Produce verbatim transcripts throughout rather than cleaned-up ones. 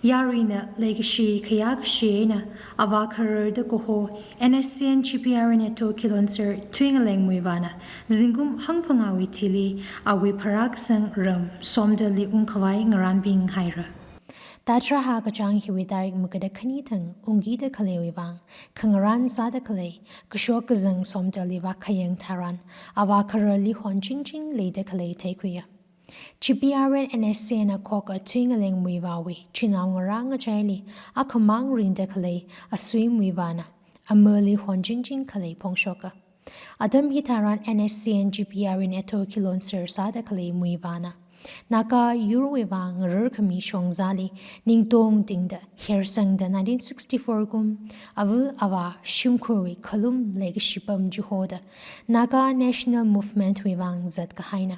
Yaruina leikashi khayākashi eina avā khararda kaho N S C N G P R N Eto Kilonser Thuingaleng Muivahna zingkum hangphangāwui thili awui pharākasang ram Somdalli ungkhavai ngarānbing haira. Tatraha kachāng hiwui tarik magada khani thang ungkida khaleiwui vang khangarān sāda khalei kashok kazang Somdalli vākhayang tharan avā khararli honchingching leida khalei theikhuiya. G P R N N S C N na khoka Thuingaleng Muivahwui chinaongarā ngachaili akhamang ringda khalei Asui Muivahna amali honchingching khalei phongshoka. Atam hitharan N S C N G P R N Eto Kilonser sāda khalei Muivahna Naga yurwui vang ngararkhami shongzali ningtongtingda hersangda nineteen sixty-four kum ava avā shimkhurwui khalum leikashi pam chihoda Naga National Movement wui vang zatkahaina.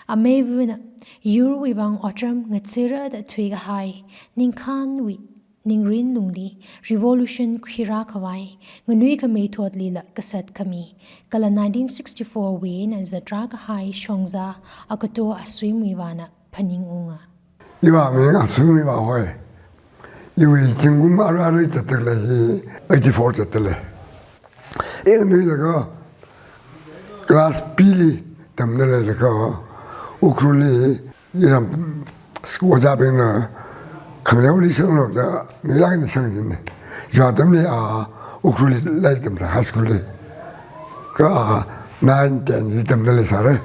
Ameivana yurwui vang otram ngathara da thuikahai ningkhanwui ningrin lungli revolution khuirākhavai nganuikhamei thotlila kasat khami kala nineteen sixty-four wui eina zatrākahai shongza agato Asui Muivahna phaningunga. Iwui ming Asui Muivah hoi. Iwui zingkum ara ara zatda khalei hi eighty-four zatda lei. Ina nganuilaga class B li tamda leilaga Ukhrulli iram school ojābingna khamleoli sanglu da nganuilāk eina sangchinna. Chi atamli a Ukhrulli laitamsā high school li. Kha a nine ten li tamda leisāra.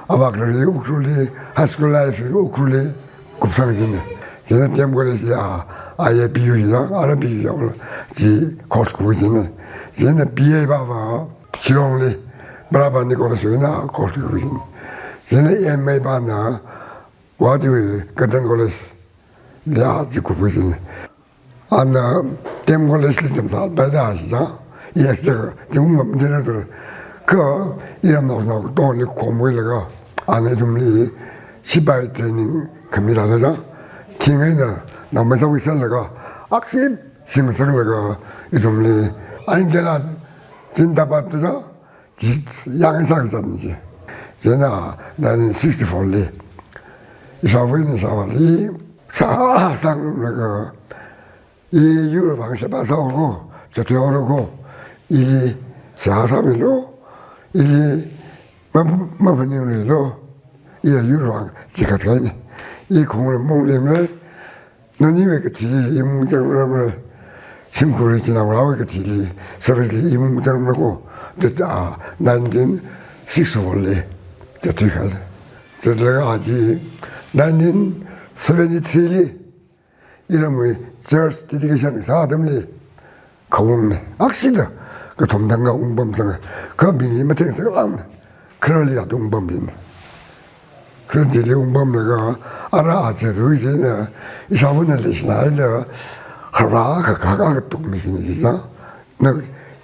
Avā khararli Ukhrulli high school life Ukhrulli kupsangchinna. Chieina D M College li a I A P U ya, R P U ya, chi course khuichinna. Chieina B A pāva Shillongli Prabhakar College wui eina course khuichinna. Chieina M A pāna Guwahatiwui Cotton College li a chi khuichinna. Ana D M College li tamsāpaida hi chang, i exact zingkum ngam dira dira. Kha iramnaoshinao katongli khomkhuilaga ana ithumli sipai training khami rāda chang. Thing eina naomeisāwui sālaga akship singsaklaga ithumli ani dela zin dapat da chang. Chi yāng sākazatna chi. Chieina nineteen sixty-four li ishāvā eina ishāvāli sā sāngarumlaga, i yurwui vang seba sāhaora ko, zatthuihaora ko, ili seihā sāmilu, ili ma, maphaningluilu, i yurwui vang chikatkahaina. I khongla mungli male, naniwui kathili i mungchangmara male, shimkhurwui chinaongarāwui kathili, service li i mungchangmara ko, da a nineteen sixty-four li zatthuikahai. Zatlaga aja nineteen seventy-three li iramwui church dedication sā atamli khaungna, akshida kathum thang kha ungpamsanga, kha mili mathengsālākna, kharāli athum ungpamchinna. Kharā chili ungpamlaga, ara aja tui chieina, ishāvāna leishinaida, kharā kha kha kha tukmi chieina chi chang, na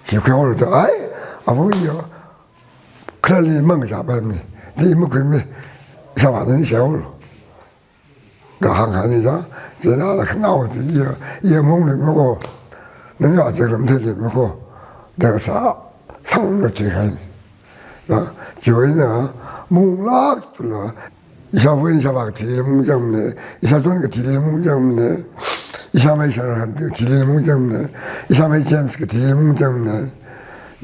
hi khaola da, ai, ava ya, kharāli mangachāpaimana, di makhuimana, ishāvāna ni shaolu da hāngkahaina chang, chieina ala khanao chi iya, iya mungli mako, nani aja lam thili mako, da sā, sāngarumthuikahaina. Da, chiwui eina munglāk tula, ishāvā eina ishāvā kathili mungchangmana, ishāchon kathili mungchangmana, ishāmei Sharon kathili mungchangmana, ishāmei James kathili mungchangmana,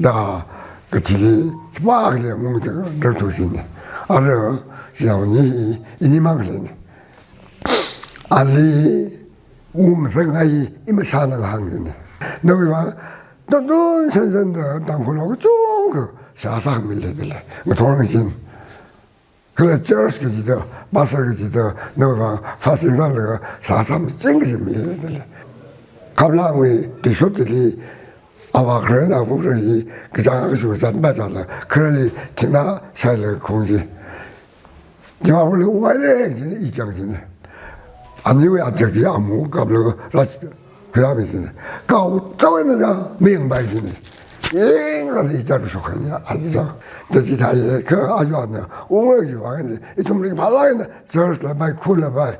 da kathili, khipākhali mungchang, rāthuichinna. Ara, chinaoni, ini mangkhaleina. Ali, um, sangai, ima shāna hāngchinna. Nawui vang, tun tun san san da, Tangkhulnao kachungkha, seihā sāmilei da lei. Ngathor ngazin. Kala church kachida, pastor kachida, nawui vang, fasting sālaga, seihā sāmiching kaji milei da lei. Khaplangwui, tuishot chili, avā kharā eina ava kharā hi, kachāng kashu kazat machāla, kharāli thingna shailaga khong chi. Dimapurli unghaira, chieina i chang chieina. Aniwui achak chi amu kaplaga rā kharāmi chieina. Kao chao eina chang, miyangpai chieina. Yingrali char shokhaina, ali chang. Da chithāi, kha aja na, ungra chi vang eina, ithum ringphālāk eina, church la pai, khur la pai.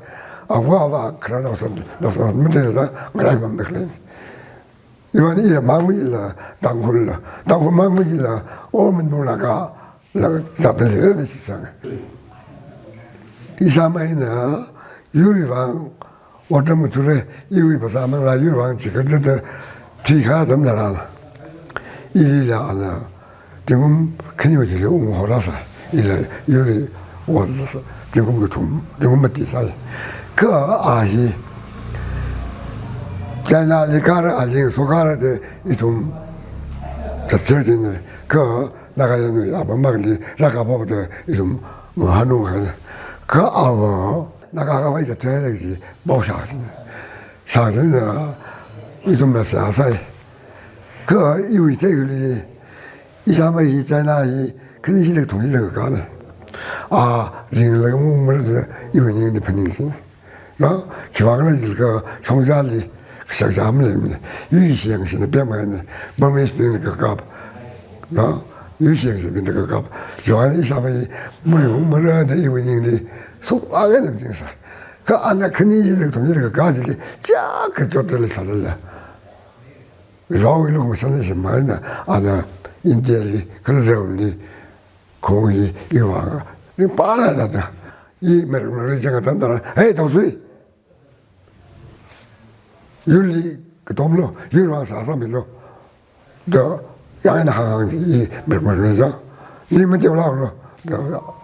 Ava ava kharā naosan, naosan mate la, ngarai pamda khalei. Ivan ila mangmila, Tangkhul la, Tangkhul mangmila, o Manipur Naga la, zatda leira da chi sanga. Ishāmeina, yurwui vang, Otram ngathura, iwui phasā manglā yurwui vang chigatda thuikahai atamna rāla. Ilila ana, zingkum khaniwui thili unghaora sā, ila yurli ot sā, zingkum kathum, zingkum mati sāi. Kha a hi, China li kara, ali ngasokhara da ithum zatser jina, kha Nagaland wui apam makli rākapamda ithum mahanunghaina. Kha ava, Naga khavai zatser lei ji, pao shā jina. Shā jina, ithumna seihā sāi. Kha iwui theili, ishāmei hi China hi, khani shida kathum shida kakāna. A, ringlaga maungmara da iwui ningli phaningshina. Na, khiwuivang khala jilakha shongzali, kashakazā maleimana. Yuisheng shina pemhaina. Burmese bingna kakap. Na, yuisheng shibingna kakap. Khiwuivang ishāmei maungmara da iwui ningli, suklāk eina phaningshai. Kha ana khani shida kathum shida kakā chili, chiyākha chotda leisālala. Raowui lukhamashan shimhaina, ana India li, kala raoli, khong hi, iwui vang, ringphālala da. I mer mer li chang atam tharan, "Hey, Thaosui! Yurli katomlu, yurwui vang sāsāmilu." Da, yang eina hānghāng ji, i mer mer li chang. "Ning mateolalu," da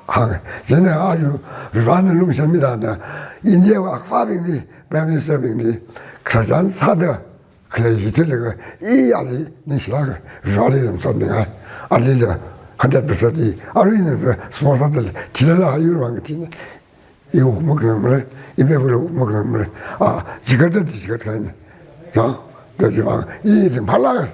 hānga. Chieina aja, Varena lumashanmida da, India wui akhavabingli, Prime Minister bingli, khararchan sāda, khalei hi theilaga, i ali ningshilāka, Vareli lamsot mingai. Alila hundred percent i, arui ningda sponsor da lei, thilala yurwui vang kathina. I uk maknang mara, i bevula uk maknang mara. A, chigatda chigatkahaina. Ya, da chiwuivang, i ringphālāka.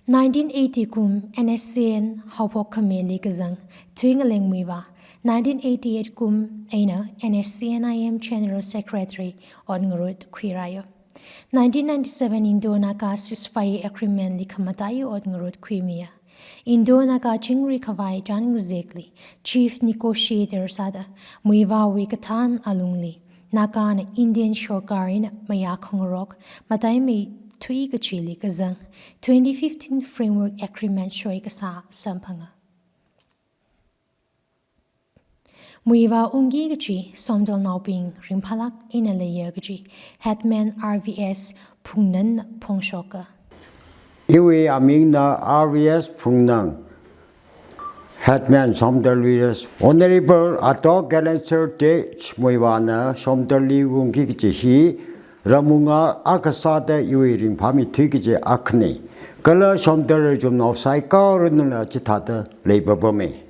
Nineteen eighty kum N S C N haophok khamili kazang Thuingaleng Muivah, nineteen eighty-eight kum eina N S C N I M General Secretary ot ngarut khuirāya. Nineteen ninety-seven Indo-Naga Ceasefire Agreement li khamataiya ot ngarut khuimiya. Indo-Naga chingri khavai chān ngazekli Chief Negotiator sāda, Muivahwui kathān alungli, Nagana Indian sorkar eina mayā khangarok, mataimeithui kachili kazang, twenty fifteen Framework Agreement soi kasā samphanga. Muivah ungki kachi Somdalnaobing ringphālāk eina leiya kachi Headman R V S Phungnan phongshoka. Iwui amingna R V S Phungnan, Headman Somdal V S, Honorable Ato Galanser H Muivahna Somdalli ungki kachi hi, ramwunga akha sāda iwui ringphāmeithui kachi akhana. Kala Somdal rachumnao saikoranala chithāda leipapama.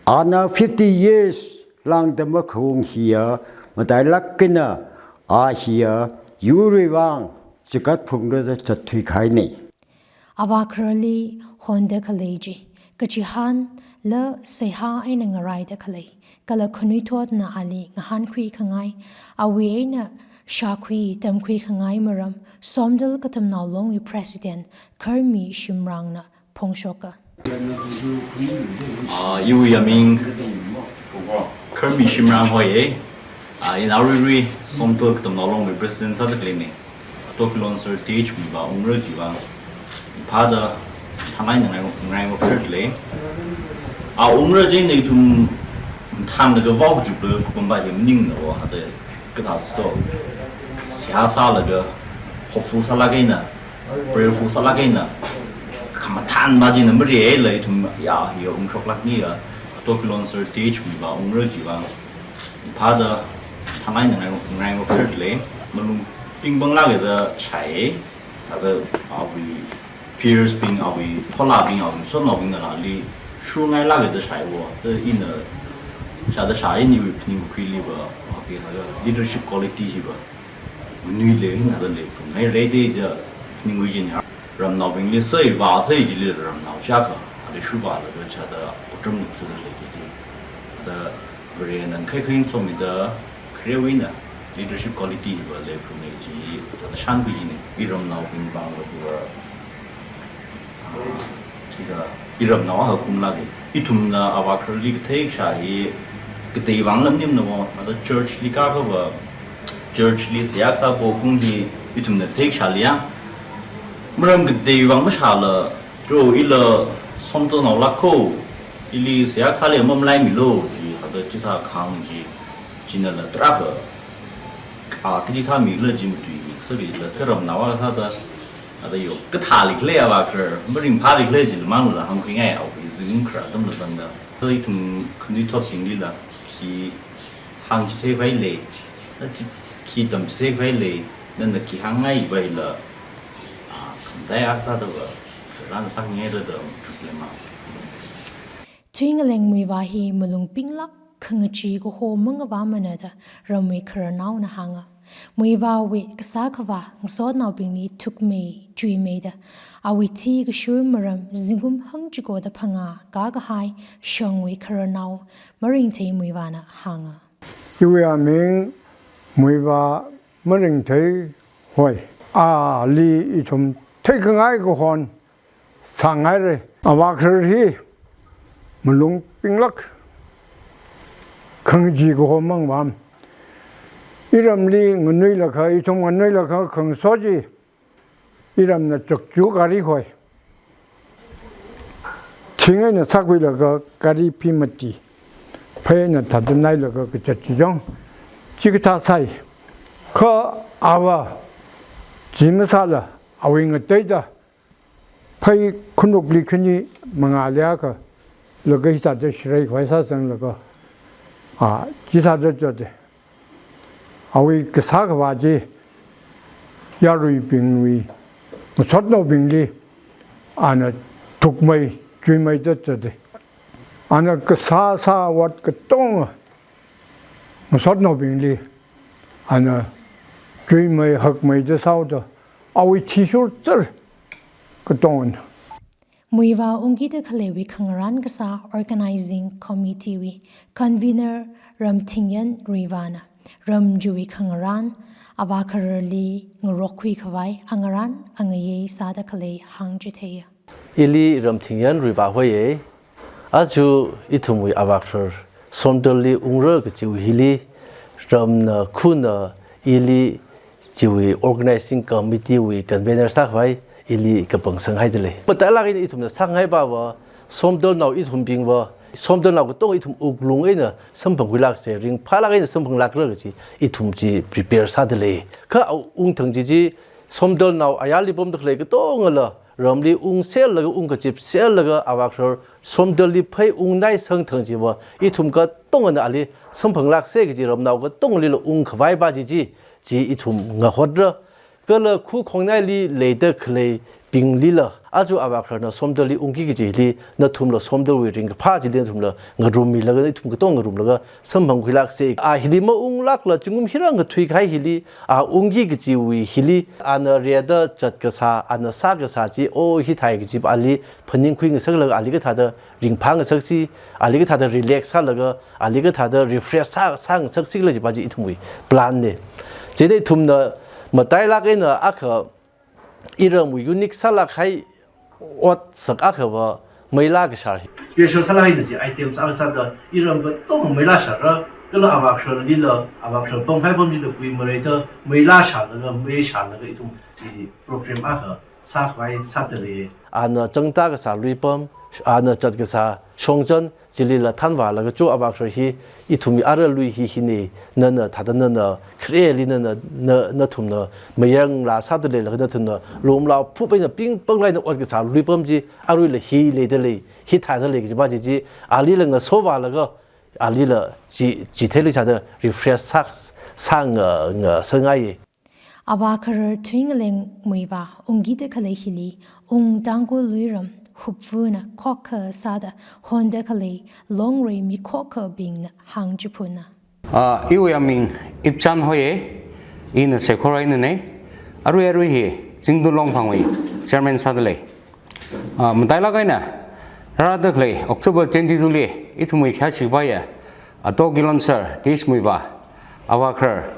Ana fifty years lāngda makhaung hiya, matailāk eina a hiya, yurwui vang chigat phungra da zatthui kahaina. Avā khararli honda khalei chi, kachihānla seihā eina ngaraida khalei, kala khanuithotna ali ngahānkhui khangai, awui eina shākhui tamkhui khangai maram, Somdal Katamnao Longwui President Kharmi Shimrangna phongshoka. Ah, iwui aming Kharmi Shimrang hoiya. Ah, ina aruirui Somdal Katamnao Longwui President sāda khaleina. Ato Kilonser H Muivah ungra chiwuivang, phāda thangai nangai ngai ngokser lei. Ah, ungra chieina ithum thanlaga vao kachuklaga kupamba hi maningna o, hada kathā sto. Seihā sālaga, hopeful sālāk eina, prayerful sālāk eina, khamathān ba china mareila ithum ya hi ungshok lākniya, Ato Kilonser H Muivah ungra chiwuivang, phāda thangai nangai ngai ngokser lei, malung pingbanglāka da shāi, thāda awui peers bing, awui pholabing, awui sotnaobingnala ali shurngailāka da shāi o, da ina shāda shāi, iwui phaning khuili va, awui thāda leadership quality hi va, nui lei hina da lei phung. Hai lei de da ningui jin ya. Ramnaobingli sāi va sāi chili ramnao chākha, ali shuva laga chāda otram mutsu da lei chi chi. Da Varena kaikha eina somida, kharewui eina leadership quality hi va lei phung nei chi, thāda shānkhui jina. I ramnaobing vang va hi va, ah, kida, i ramnao akha kum lāka. Ithumna avā khararli kathei kashā hi, katei vang lam nimna o, hada church li kakha va, church li seihā kasā pokhung hi, ithumna thei kashāli ya. Maram katei vang mashāla, ro ila Somdalnao lāka, ili seihā kasāli mamalaimilu, chi hada chithā kahāng chi, chinala tarākha A, kachikathā mila chi matuingasakla, kha ramnao akha sāda, ada yo, kathālikhala avākharar, maringphālikhala chila mangla hāngkhuingai awui zingkum kharā atamla zangda. Kha ithum khanuithotbinglila, khi hāngchitheikhavai lei, na khi, khi tamchitheikhavai lei, nana khi hāngngai vaila, a, khamataiya akha sāda va, khararnao sāngaira da machuklei ma. Thuingaleng Muivah hi malung pinglāk, khangachee kaho mangavāmana da ramwui khararnaona hānga. Muivahwui kasā khavā ngasotnaobingli thukmei, chuimeida, awui thi kashur maram zingkum hangchikoda phangā kakahai shongwui khararnao Maringthei Muivahna hānga. Iwui aming Muivah Maringthei hoi. Ali ithum theikhangai kahon sāngaira. Avākharar hi malung pinglāk, khangachee kaho mangavām. Iramli nganuilakha, ithum nganuilakha khangaso chi, iramna chakchu gari hoi. Thing eina sākhuilaga gari phei mati, phei eina thāda nailaga kazat chi chang, chikathā sāi. Kha ava chi masāla, awui ngateida phei khanukli khani mangāli akha, laga hithāda shirai khavai sāsanglaga, a, chithāda zatda. Awui kasā khavā chi yaruibingwui, ngasotnaobingli, ana thukmei, chuimeida zatda. Ana kasā sāwat katonga ngasotnaobingli, ana chuimei hakmeida sāhaoda, awui thishur char katongana. Muivah ungkida khaleiwui khangarān kasā Organizing Committee wui Convener Ramthingyan Ruivahna, ram chiwui khangarān, avākhararli ngarokkhui khavai angarān angayei sāda khalei hāngchitheiya. Ili Ramthingyan Ruivah hoiya. Aja ithumwui avākharar Somdalli ungra kachiwui hili, ramna khuna ili chiwui Organizing Committee wui Convener sākhavai ili kapangsanghai dalei. Matailāk eina ithumna sāngai pava, Somdalnao ithumbingva, Somdalnao katonga ithum wuklung eina samphangkhuilāksa, ringphālāk eina samphanglākra kachi ithum chi prepare sāda lei. Kha ungthang chi chi, Somdalnao ayarli pamda khalei katongala, ramli ungserlaga, ungkachipserlaga, avākharar Somdalli phei ungngaisang thang chiva, ithum katongana ali samphanglāksa kachi ramnao katongalila ungkhavai pa chi chi, chi ithum ngahotra. Kala khukhongnaili leida khaleibinglila, aja avākhararna Somdalli ungki kachili, nathumla Somdalwui ringkaphā chili nathumla ngarummilaga, ithum katonga ngarumlaga, samphangkhuilāksa. A hili maunglākla zingkum hirang kathui kahai hili, a ungki kachiwui hili, ana rida zatkasā, ana sākasā chi, o hithai kachi pa ali phaningkhuingasaklaga, ali kathāda ringphāngasaksi, ali kathāda relax sālaga, ali kathāda refresh sā, sāngasaksikhala chi pa chi ithumwui plan na. Chieina ithumna matailāk eina akha iramwui unique sālākkahai otsak akhava meilā kashar. Special sālāk eina chi items akha sāda iram katonga meilā sharra, kala avākhararlila, avākharar pamkahai pamlila kui mareida meilā sharlaga, mei sharlaga ithum chi program akha sākhavai sāda lei. Ana changda kasā luipam, ana zatkasā shongzan, chilila thanvālaga cho avākharar hi, ithumwui ara lui hi hina, nana thāda nana khareli nana, na, nathumna mayanglā sāda leilaga nathumna lomlao phup eina pingpanglāk eina ot kasā luipam chi, aruila hi leida lei, hi thāda lei kaji pa chi chi, alila ngasovālaga, alila chi, chitheilu chāda refresh sā, sā nga, ngasāngaiya. Avākharar Thuingaleng Muivah ungkida khalei hili, ung Tangkhul luiram hupvuna khokkha sāda honda khalei Longrei mi khokkhabingna hāngchiphunna. Ah, iwui aming Ipchan hoiya, ina Sekhor einana, arui arui hi Zingtun Longphangwui chairman sāda lei. Ah, matailāk eina, rāda khalei October twenty-two li, ithumwui khayāshi kapaiya, Ato Kilonser, Tish Muivah, avākharar,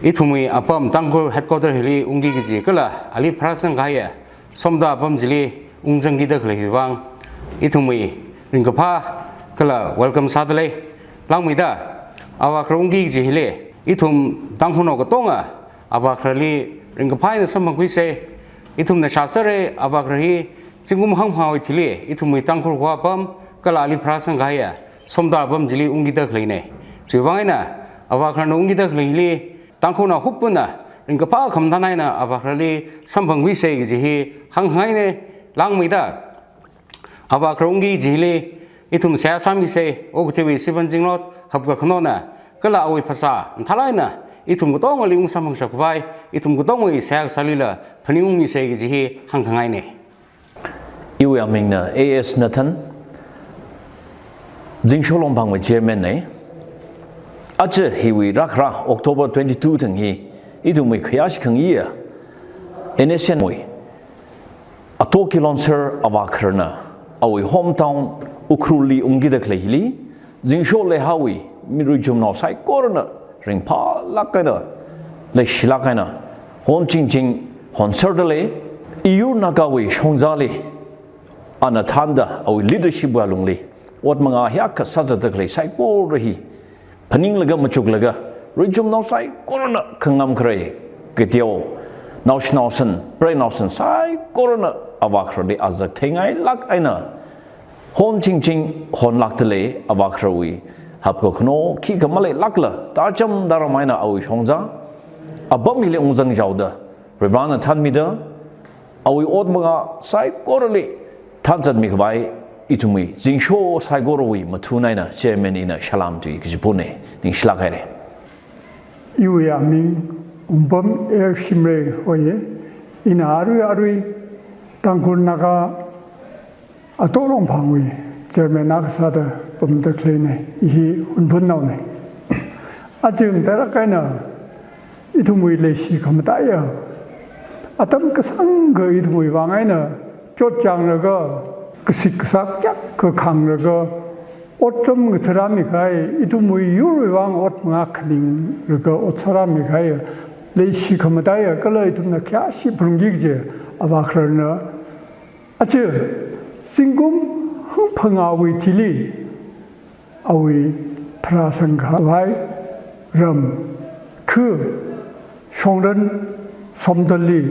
ithumwui apam Tangkhul headquarter hili ungki kaji kala ali pharāsang kahaiya, Somdal apam chili ungzangkida khalei hiwui vang, ithumwui ringkaphā kala welcome sāda lei. Langmeida, avākharar ungki kaji hili, ithum Tangkhulnao katonga, avākhararli ringkaphā eina samphangkhuisa, ithumna shāsera, avākharar hi, zingkum hangphangāwui thili, ithumwui Tangkhul kaho apam, kala ali pharāsang kahaiya, Somdal apam chili ungkida khaleina. Chiwui vang eina, avākhararna ungkida khalei hili, Tangkhulnao huppuna ringkaphā khamathān eina avākhararli samphangkhuisa kaji hi hāngkhangaina. Langmeida avākharar ungki kajili ithum seihā sāmisa, okathuiwui Sivan Zingrot, Hapkakhanaona, kala awui phasā mathālāk eina ithum katongali ungsamphangshap khavai, ithum katongawui seihā kasālila phaningungmisa kaji hi hāngkhangaina. Iwui amingna A S Nathan, Zingsho Longphangwui chairman na. Aja hiwui rākhara October twenty-two thang hi ithumwui khayāshi khangayiya N S N wui Ato Kilonser avākhararna awui hometown Ukhrulli ungkida khalei hili, Zingsho Leihaowui mi ruichumnao saikorana ringphālāk eina, leishilāk eina, honchingching honserda lei. Iyur Nagawui shongzāli, ana thānda awui leadership wui alungli ot mangā hiyākha sāzatda khalei saikora hi phaninglaga machuklaga, ruichumnao saikorana khangam kharei, kateo, naoshinaosan, preinaosan saikorana avākhararli azak theingailāk eina honchingching honlākda lei. Avākhararwui hapkakhano khikha maleilākla, tacham taram eina awui shongzā apam hili ungzangchaoda, Varivarana thānmida, awui ot mangā saikorali thānzatmi khavai ithumwui Zingsho saikorawui mathun eina chairman ina salam tui kaji phunna. Ningshilāk haira. Iwui aming Wungpam R Shimray hoiya. Ina arui arui Tangkhul Naga Ato Longphangwui chairman akha sāda pamda khaleina, i hi Hunphunnaona. Aja matailāk eina ithumwui leishi khamataiya atam kasāngkha ithumwui vang eina chotchānglaga, kasik kasā kayākha khānglaga, otram ngatharāmi kahai, ithumwui yurwui vang ot mangā khaningraga ot sārāmi kahai, leishi khamataiya kala ithumna khayāshi phalungki kaji avākhararna aja zingkum hangphangāwui thili awui pharāsang khavai ram, khu, shongran, somdalli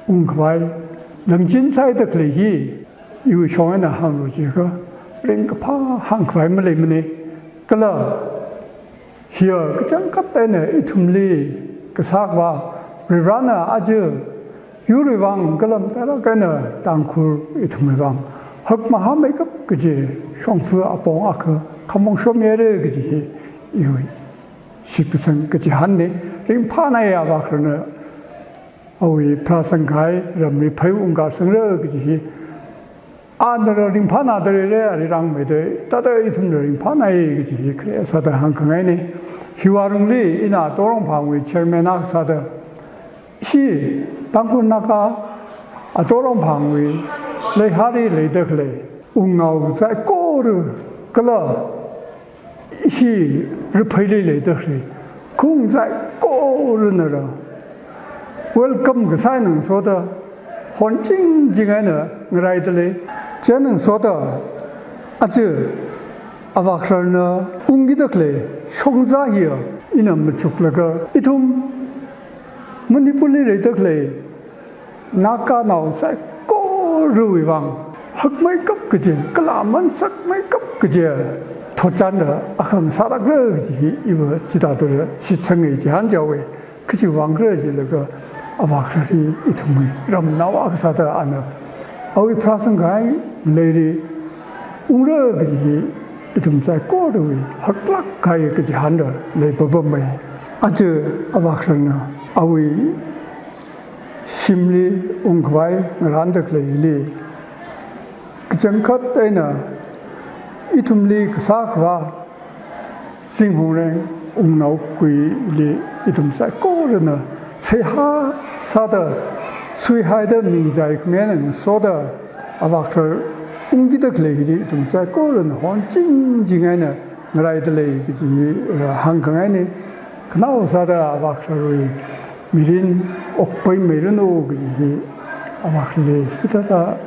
ungkhavai langchin sāhaida khalei hi iwui shong eina hānglu jiakha ringkaphā hāngkhavai maleimana. Kala hiya kachangkhat eina ithumli kasā khavā, Varivarana aja yurwui vang kala matailāk eina Tangkhul ithumwui vang hakmahāmeikap kaji shongfa apong akha khamong shomhaira kaji hi iwui shitkasang kachihānna. Ringphānai avākhararna awui pharāsang kahai ramli phei ungkar sangra kaji hi, anara ringphānada leira, ari rāngmeida, thāda ithumla ringphānai kaji hi khare sāda hāngkhangaina. Hiwui alungli ina Ato Longphangwui chairman akha sāda, ishi Tangkhul Naga Ato Longphangwui Leihali leida khalei wungnao saikora kala ishi Rapheili leida khalei khaung saikoranala welcome kasā eina ngasoda, honchingching eina ngaraida lei. Chieina ngasoda aja avākhararna ungkida khalei shongzā hiya ina machuklaga, ithum Manipurli leida khalei Naganao saikorawui vang hakmeikap kaji, kala aman sakmeikap kaji thotchanla akha ngasālākra kaji hi iva chithāda shitsanga, chihān chaowa. Kachi vang khala jilaga, avākharar hi ithumwui ramnao akha sāda ana awui pharāsang kahai leili ungra kaji hi ithum saikorawui haklāk kahai kachihānla leipapama. Aja avākhararna awui shimli ungkhavai ngarānda khaleili kachangkhat eina ithumli kasā khavā Zinghongreng wungnaokuili ithum saikorana seihā sāda, suihaida mingzai khami eina ngasoda, avākharar ungkida khalei hili ithum saikorana honchingching eina ngaraida lei kaji hi, eh, hāngkhangaina. Khanao sāda avākhararwui mirin okpai meiranu kaji hi avākhararli hithāda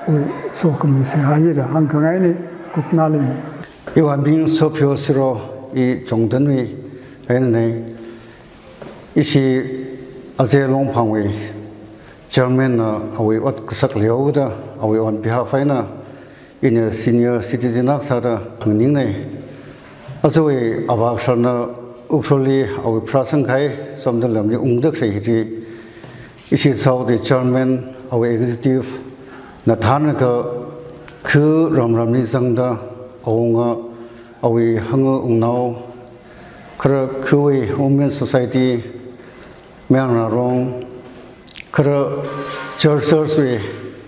wui sokhami seihā hila hāngkhangaina. Kuknali. Iwui aming Sophio Siro, i Chongtanwui einana. Ishi Ato Longphangwui chairman na awui ot kasak leoda awui on behalf eina ina senior citizen akha sāda khanganingna. Ajawui avākhararna Ukhrulli awui pharāsangkahai somdalei ungda khalei hi ishi South East Chairman, awui executive na thānlaga khu ramramli zangda awunga awui hangu ungnao, kala khuwui Women Society, Mayang Ngarong, kala churches wui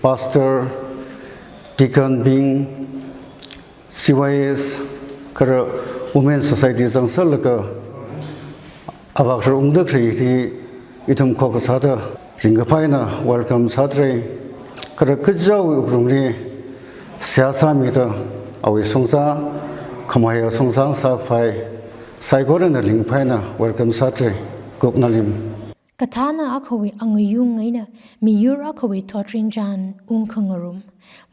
pastor, deacon bing, C Y S, kala Women Society zangsālaga avākra ungda khalei hi ithum khokkha sāda ringkaphā eina welcome sādalei. Kala kachichāwui wuklungli seihā sāmida awui songza, khamahaiya songza sākaphā saikora eina ringphā eina welcome sādalei. Kuknalim. Kathāna akhawui angayung eina miyur akhawui thotrinchān ungkhangarum,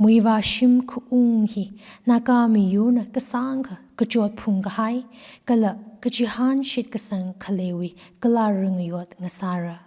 muivāshim khaung hi Naga miyurna kasāngkha kachot phungkahai kala kachihān shitkasang khaleiwui kala ringayot ngasāra.